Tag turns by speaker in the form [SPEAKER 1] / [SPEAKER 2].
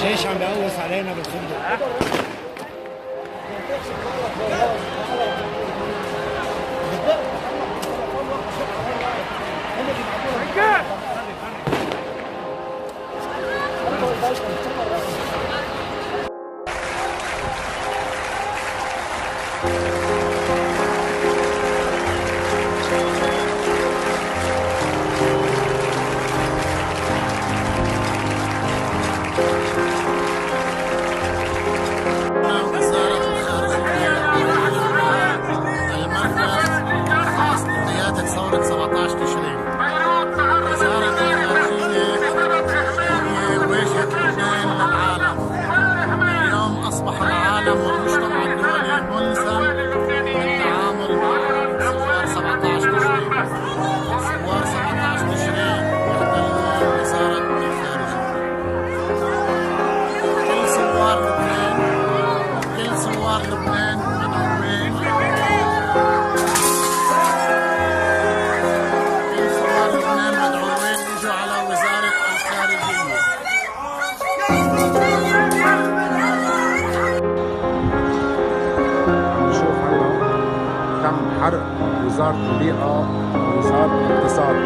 [SPEAKER 1] الجيش عم بيقوص علينا بالفندق.
[SPEAKER 2] وزارة الخارجية المركز الخاص بقيادة ثورة 17 تشرين. وزارة الخارجية هي واجهة لبنان للعالم. اليوم أصبح العالم والمجتمع الدولي ملزم بالتعامل مع ثوار 17 تشرين. ثوار 17 تشرين يحتلون وزارة الخارجية. كل ثوار لبنان، كل ثوار لبنان مدعوين، كل ثوار لبنان مدعوين يجوا على وزارة الخارجية.
[SPEAKER 3] عم نشوف هلا تم حرق وزارة البيئة ووزارة الاقتصاد.